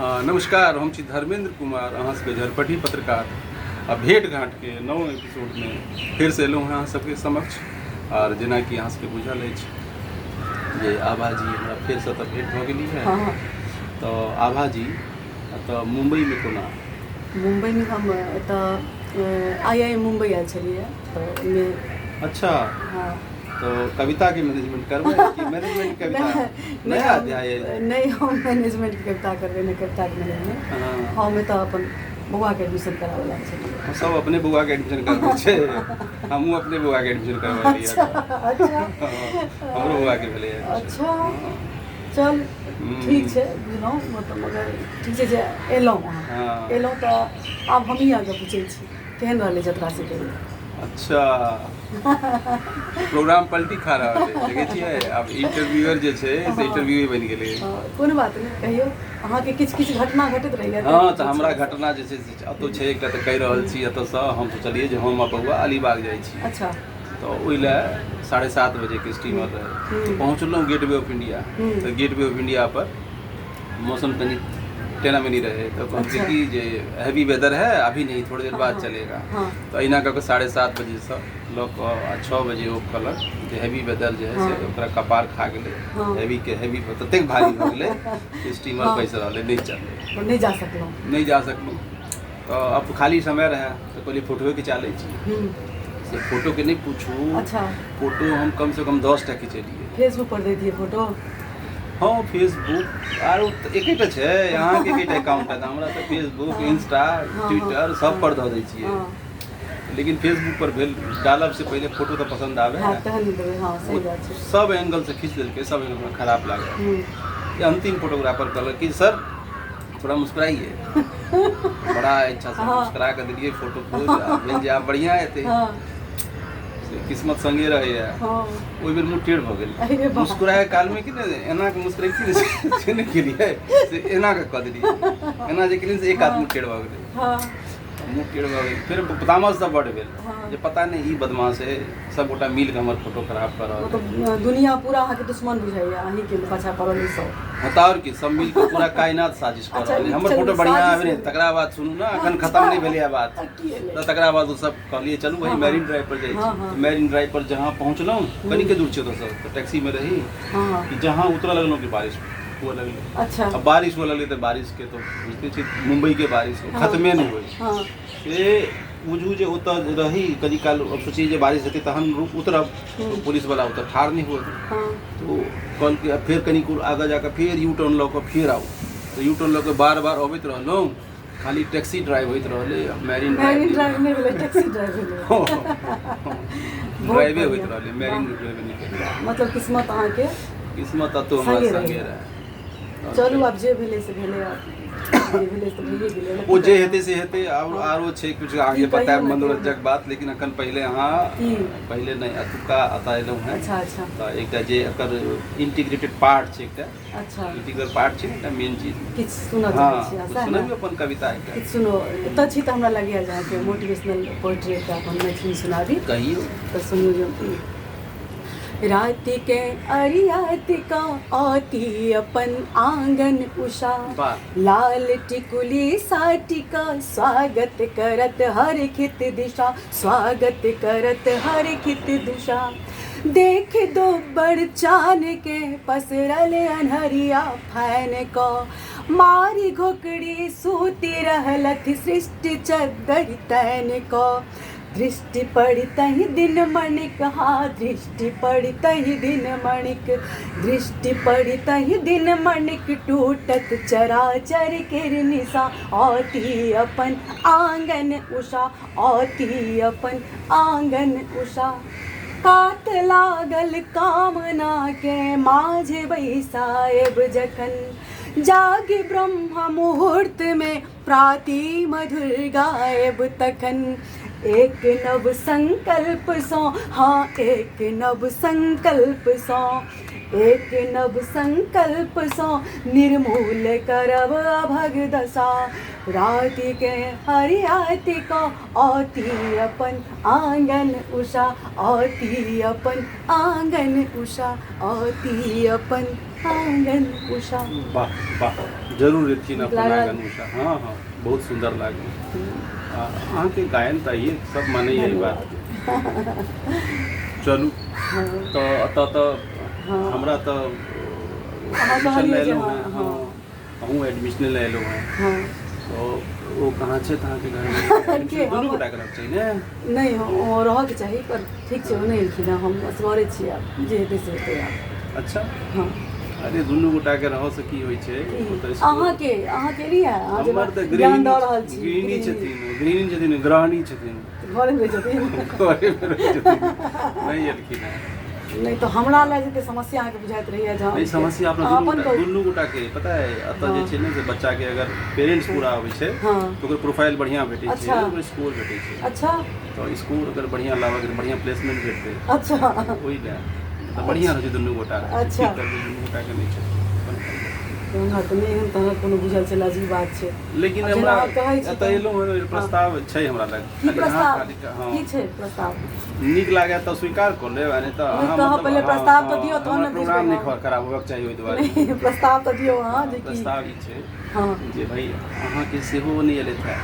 नमस्कार, हम छी धर्मेंद्र कुमार, अहाँ सबके झरपटी पत्रकार आ भेंट घाटके नव एपिसोडमे फेरसँ एलहुँ हँ अहाँ सबके समक्ष। आर जेनाकि अहाँ सबके बुझल अछि जे आभा जी हमरा फेरसँ तऽ भेंट भऽ गेली है। हँ। तऽ आभा जी तऽ मुम्बईमे कोना? मुम्बईमे हम एतऽ आई I Mumbai आयल छलियै तऽ ओहिमे। अच्छा। हँ। तऽ कविताके मैनेजमेंट करबै कि मैनेजमेंट कविता? नहि। नया अध्याय अइ। नहि, हम मैनेजमेंटके कविता करबै, नहि कविताके मैनेजमेंट। हम एतऽ अपन बौआके एडमिशन कराबै लए आयल छलियै। सब अपने बौआके एडमिशन करबै छै, हमहूँ अपने बौआके एडमिशन करबेलियै। अच्छा। हमरो बौआके भेलैए। अच्छा, चल ठीक छै, बुझलहुँ। मतलब मगर ठीक छै जे एलहुँ अहाँ। एलहुँ तऽ आब हमही अहाँके पूछै छी, केहन रहलै जतरा से कहियौ। अच्छा, प्रोग्राम पलटी खा रहल है, देखै छियै? आब इंटरव्यूअर जे छै से इंटरव्यू बनि गेलै। कोनो बात नहि, कहियौ, अहाँके किछु किछु घटना घटैत रहैए। हँ, तऽ हमरा घटना जे छै से एतऽ छै एकटा, तऽ कहि रहल छी। एतऽसँ हम सोचलियै जे हम आ बौआ अलीबाग जाइ छी। तऽ ओहि लए 7:30 बजेके स्टीमर रहै, तऽ पहुँचलहुँ गेटवे ऑफ इंडिया। तऽ गेटवे ऑफ इंडिया पर मौसम कनि टेना मेनी रहे, तऽ कहलकै कि जे हैवी वेदर है अभी, नहीं, थोड़ी देर बाद चलेगा। तऽ एहिना कऽ कऽ 7:30 बजेसँ लऽ कऽ आ 6 बजे ओ कहलक जे हैवी वेदर जे है से ओकरा कपार खा गेलै। हैवीके हैवी ततेक भारी भऽ गेलै कि स्टीमर बैस रहलै, नहि चललै। नहि जा सकलहुँ? नहि जा सकलहुँ। तऽ आब खाली समय रहै तऽ कहलियै फोटोए खिचा लै छी। से फोटोके नहि पूछू। फोटो हम कमसँ कम 10 टा खिचेलियै। फेसबुक पर दै दियै फोटो? हँ, फेसबुक आरो तऽ एकेटा छै, अहाँके एकेटा अकाउंट है, तऽ हमरा तऽ फेसबुक, इंस्टा, ट्विटर सब पर धऽ दै छियै। लेकिन फेसबुक पर भेल डालब से पहिले फोटो तऽ पसन्द आबै। हँ, तहन देबै, हँ, सही बात छै। सब एंगल से खींच देलकै, सब एंगल हमरा खराब लागल। अंतिम फोटोग्राफर कहलक कि सर, थोड़ा मुस्कुराइए। बड़ा अच्छा से मुस्कुरा कऽ देलियै फोटो पोज आ भेल जे आब बढ़िआँ हेतै। से किस्मत संगे रहैए। ओहि बेर मुँह टेढ़ भऽ गेल। अरे बाप। मुस्कुराए कालमे कि ने एना कऽ मुस्कुरैती ने, से नहि केलियै, से एना कऽ कऽ देलियै। एना जे केलियै से एक हाथ मुँह टेढ़ भऽ गेलै। मुँह टेढ़ भऽ गेल, फेर तामस सब बड्ड भेल जे पता नहि ई बदमाश है, सब गोटा मिल कऽ हमर फोटो खराब कऽ रहल है। मतलब दुनिया पूरा अहाँके दुश्मन बुझाइया, अहीँके पाछा पड़ल ई सब? हँ, तऽ आओर की, सब मिल कऽ पूरा कायनात साजिश कऽ रहल है, हमर चलू, फोटो बढ़िआँ साजिश आबे नहि। भेलै। तकरा बाद सुनू ने, अखन खतम नहि भेलै बात। की भेलै? तऽ तकरा बाद ओ सब कहलियै चलू भाई, मैरीन ड्राइव पर जाइ छी। तऽ मैरीन ड्राइव पर जहाँ पहुँचलहुँ, कनिके दूर छै ओतऽसँ, तऽ टैक्सीमे रही कि जहाँ उतरऽ लगलहुँ कि बारिश हुअ लगलै। आ बारिश हुअ लगलै तऽ बारिशके तऽ बुझिते छी, मुम्बईके बारिश खतमे नहि होइ छै। से बुझू जे ओतऽ रही कनी काल, सोचियै जे बारिश हेतै तहन उतरब, तऽ पुलिसवला ओतऽ ठाढ़ नहि हुअ। तऽ ओ कहलकै आ फेर कनी आगाँ जाकऽ फेर यू टर्न लऽ कऽ फेर आउ। तऽ यू टर्न लऽ कऽ बार बार अबैत रहलहुँ, खाली टैक्सी ड्राइव होइत रहलै, मैरीन मैरीन ड्राइव नहि भेलै, टैक्सी ड्राइव भेलै। ड्राइवे होइत रहलै, मैरीन ड्राइव नहि भेलै। मतलब किस्मत अहाँके किस्मत अतो हमरा संगे संगे रहै। रहै। चलू, आब जे भेलै से भेलै, आब जे भेलै से भइए गेलै। ओ जे हेतै से हेतै। आब आरो छै किछु आगे की कहियौ बतायब ने, मनोरंजक बात, लेकिन अखन पहिले अहाँ की? पहिले नहि, एतुका एतऽ एलहुँ हेँ अच्छा अच्छा तऽ एकटा जे एकर इंटीग्रेटेड पार्ट छै, एकटा इंटीग्रल पार्ट छै ने, एकटा मेन चीज। किछु सुनऽ चाहै छी अहाँ, हँ, सएह ने? सुनबियौ अपन कविता एकटा। किछु सुनो। एतऽ छी तऽ हमरा लगैए जे अहाँके मोटिवेशनल पोएट्री एकटा अपन मैथिलीमे सुनाबी। कहियौ। तऽ सुनू जे राति के अरियाति का आती अपन आंगन उषा, लाल टिकुली साटिका, स्वागत करत हर खित दिशा, स्वागत करत हर खित दिशा। देख दो बड़ चान के पसरल अन्हरिया फैन को, मारी घोकड़ी सूती रहलथि सृष्टि चद्दर तैन को। दृष्टि पड़ितहि दिन मणिक, हाँ, दृष्टि पड़ितहि दिन मणिक, दृष्टि पड़ितहि दिन मणिक, टूटत चराचर केर निशा। औती अपन आंगन उषा, औती अपन आंगन उषा। कात लागल कामना के माझ बैसायब जखन, जागि ब्रह्म मुहूर्त में प्राती मधुर गायब तखन। एक नव संकल्प सँ, हाँ, एक नव संकल्प सँ, एक नव संकल्प सँ निर्मूल करब अभग दशा। राति के हरियाति को औती अपन आंगन उषा, औती अपन आंगन उषा, औती अपन आंगन उषा। वाह वाह, जरूर एथिन नीक अपन लागल? आंगन उषा। हँ हँ, बहुत सुन्दर लागल। आ अहाँके गायन तऽ आइए सब मानैए ई बात। चलू, तऽ एतऽ तऽ हमरा तऽ अहाँ एडमिशन कहलियै लए जे एलहुँ हँ, हेँ। हँ। हँ, अहूँ एडमिशने लए एलहुँ हेँ। तऽ ओ कहाँ छथि अहाँके घरमे? के? दुनू हमर? गोटाके रहक चाही ने। नहि, ओ रहऽके चाही, पर ठीक छै, ओ नहि एलखिन हँ, हम असगरे छियै, आब जे हेतै से हेतै आब। अच्छा। हँ। अरे, दुनू गोटाके रहऽसँ की होइ छै? की? ओतऽ स्कूल- अहाँके एलियै अहाँ जेना हमर तऽ ज्ञान गृहिणी दऽ रहल छी। गृहिणी छथिन, गृहिणी छथिन, ग्रहणी छथिन। घरेमे रहै छथिन। घरेमे रहै छथिन, नहि एलखिन हेँ। नहि तऽ हमरा लए जते समस्या अहाँके बुझाइत रहैया जहाँ नहि, समस्या अपना अहाँ दुनू अपन गोटा कहू। दुनू गोटाके पता है। एतऽ जे छै ने से बच्चाके अगर पेरेंट्स पूरा अबै छै तऽ ओकर प्रोफाइल बढ़िआँ भेटै छै, ओकर स्कोर भेटै छै। तऽ स्कोर अगर बढ़िआँ लाबऽके तऽ बढ़िआँ प्लेसमेंट भेटतै। ओहि लए तऽ बढ़िआँ रहै छै दुनू गोटा रहै छै। की करबै, दुनू गोटाके नहि छै अपन। हमरा तऽ नहि एहन तरहक कोनो बुझल छै, अजीब बात छै। लेकिन आब जेना हमरा अहाँ कहै छी एतऽ तऽ एलहुँ हँ, प्रस्ताव छै हमरा लग। की खाली अहाँ प्रस्ताव? खाली हँ। की छै प्रस्ताव? नीक लागै तऽ स्वीकार कऽ लेब, आ नहि तऽ नहि अहाँ तऽ अहाँ मतलब पहिले हँ, प्रस्ताव तऽ हँ, दियौ तहन हमरा ने बुझबै प्रोग्राम नहि हम। खराब होबाक चाही ओहि दुआरे। नहि, प्रस्ताव तऽ दियौ अहाँ जे की। प्रस्ताव ई छै जे भाई अहाँके सेहो नहि एलथि है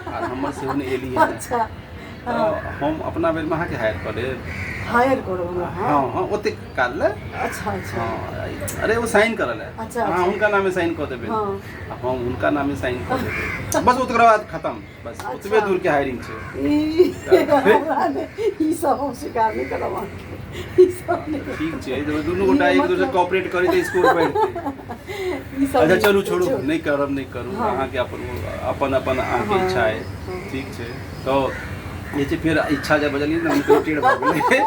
आ हमर सेहो नहि एली है। तऽ हम अपना बेरमे अहाँके हायर कऽ लेब। हायर करब हमरा? हँ हँ, ओतेक काल लए। अच्छा अच्छा। हँ, अरे ओ साइन करऽ लए। अहाँ हुनका नामे साइन कऽ देबै आ हम हुनका नामे साइन कऽ देबै, बस ओकरा बाद खतम, बस ओतबे दूरके हायरिंग छै। ई हमरा नहि, ई सब हम स्वीकार नहि करब अहाँके, ई सब नहि। ठीक छै, जब दुनू गोटा ई एक दोसर मतलब- कोऑपरेट करी तऽ स्कोर बढ़तै। ई सब अच्छा। नहि। चलू, छोड़ू, नहि करब, नहि करू। अहाँके अपन अपन अपन अहाँके इच्छा अइ। ठीक छै, तऽ जे छै फेर इच्छा जे बजलियै ने, हम कनि टेढ़ भऽ गेलै।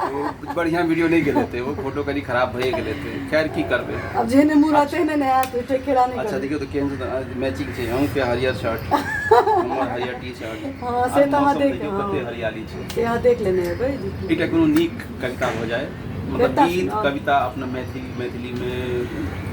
ओ बढ़िआँ वीडियो नहि गेल हेतै, ओ फोटो कनि खराब भए गेल हेतै। खैर, की करबै? आब जेहने मुँह रहतै ने आयत, ओहि खेला नहि अच्छा। करबै। देखियौ तऽ केहन मैचिंग छै, अहूँके हरियर शर्ट, हमर हरियर टी शर्ट। हँ, से तऽ अहाँ देख देखियौ कते हरियाली छै। से अहाँ देख लेने हेबै जे की। एकटा कोनो नीक कविता भऽ जाय, मतलब कविता गीत। सुनाउ। कविता अपना मैथिली मैथिलीमे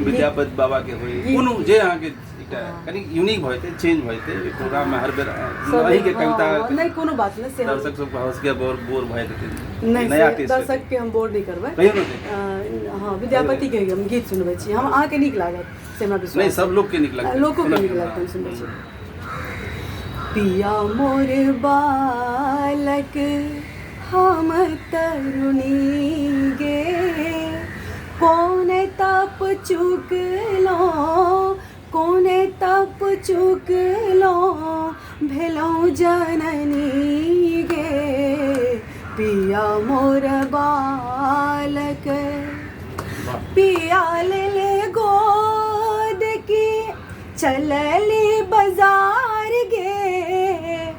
विद्यापति बाबाके होइ, गीत। कोनो जे अहाँके एकटा कनि यूनिक भऽ जेतै, चेंज भऽ जेतै। ओहि प्रोग्राममे हर बेर सब अहीँके कविता नहि, कोनो बात नहि से हम दर्शक सबके हँसके बोर बोर भऽ जेतै। नहि, नया से टेस्ट। दर्शकके हम बोर नहि करबै। कहियौ ने ते। हँ, विद्यापतिके हम गीत सुनबै छी हम, अहाँके नीक लागत से हमरा नहि, विश्वास। सब लोकके नीक लगतै। लोकोके नीक लगतै, सुनबै छी। पिया मोर बालक हम तरुणी गे, कोन तप चुकलहुँ, कोन तप चुकलहुँ भेलहुँ जननी गे, पिया मोर बालक। पिया ले गोद की चलली बाजार गे,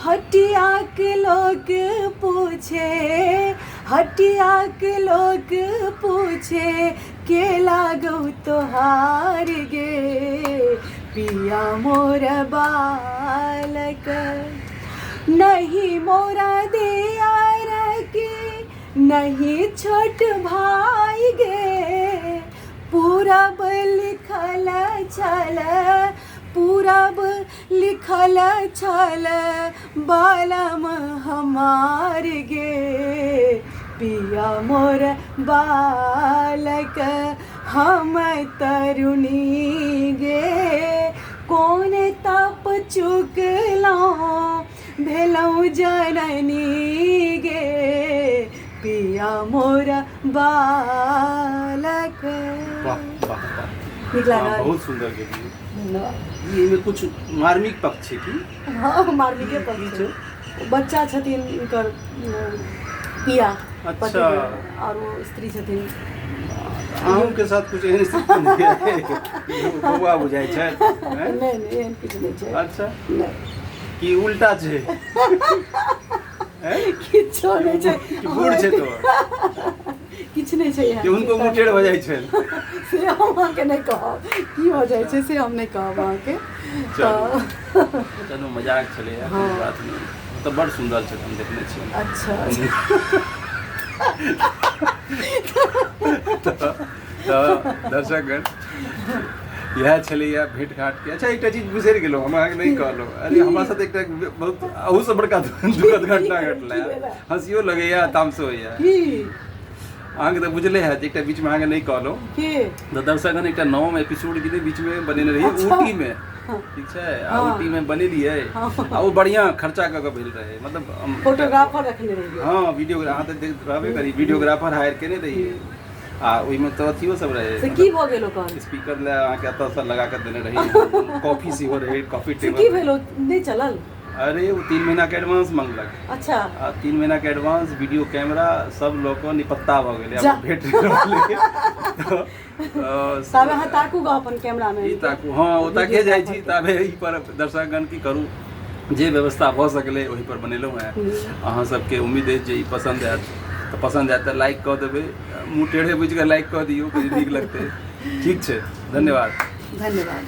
हटिया के लोग पूछे, हटिया के लोग पूछे के लागौ तोहार गे, पिया मोर बालक। नहीं मोरा दियार के नहीं छोट भाई गे, पूरब लिखल छल, पूरब लिखल छल बालम हमार गे, पिया मोर बालक हम तरुणी गे, कोन तप चुकलहुँ भेलहुँ जननी गे, पिया मोर बालक। वाह वाह वाह! नीक लागल? बहुत सुन्दर गेलियै। धन्यवाद। एहिमे कुछ मार्मिक पक्ष छै की? हँ, मार्मिके की पक्ष छै? छै। बच्चा छथिन हुनकर पिया पतिके, आओर ओ स्त्री छथिन। अहूँके साथ कुछ एहन स्थिति नहि है? बौआ बुझाइ छै हैं? नहि नहि, एहन किछु नहि छै। नहि। की उल्टा छै हैं? किछो नहि छै। कि बूढ़ छै तो? किछु नहि छै एहन। कि हुनको मुँह टेढ़ भऽ जाइ छै? से हम अहाँके नहि कहब की भऽ जाइ छै, से हम नहि कहब अहाँके तऽ। चलू, मजाक छलैए, कोनो बात नहि। तऽ बड़ सुन्दर छै, हम देखने छियै। अच्छा। तऽ दर्शकगण, इएह छलैए भेंट घाटके। अच्छा, एकटा चीज बिसरि गेलहुँ हम, अहाँके नहि कहलहुँ। अरे, हमरा साथ एकटा बहुत अहूसँ बड़का दुखद घटना घटलै। की भेलै? हँसियो लगैए, तामसो होइए। की? अहाँके तऽ बुझले हैत एकटा बीचमे अहाँके नहि कहलहुँ की तऽ दर्शकगण एकटा नवम एपिसोड के बीचमे बनेने रहियै अच्छा। ऊटीमे ठीक छै आ हँ। ऊटीमे बनेलियै हँ। आ ओ बढ़िआँ खर्चा कऽ कऽ भेल रहै मतलब फोटोग्राफर रखने रहियै हँ वीडियोग्राफर अहाँ तऽ देख रहबे करी वीडियोग्राफर हायर केने रहियै आ ओहिमे तऽ अथियो सब रहै से की भऽ गेल ओकर स्पीकर लए अहाँके एतऽसँ लगा कऽ देने रही कॉफी सेहो रहै कॉफी से की टेबल भेल ओ नहि चलल अरे ओ 3 महीना के एडवांस मंगलक। अच्छा। आ 3 महीना के एडवांस, वीडियो कैमरा सब लऽ कऽ निपत्ता भऽ गेलै। जा। आब भेट नहि रहलै तऽ ताबे अहाँ ताकू गऽ अपन कैमरा मे। ई ताकू, हँ, ओ ताके जाइ छी ताबे। ई पर दर्शकगण की करू, जे व्यवस्था भऽ सकलै ओहि पर बनेलहुँ हेँ। अहाँ सबके उम्मीद अछि जे ई पसन्द आयत। तऽ पसन्द आयत तऽ लाइक कऽ देबै, मुँह टेढ़े बुझि कऽ लाइक कऽ दियौ, कनि नीक लगतै। ठीक छै, धन्यवाद। धन्यवाद।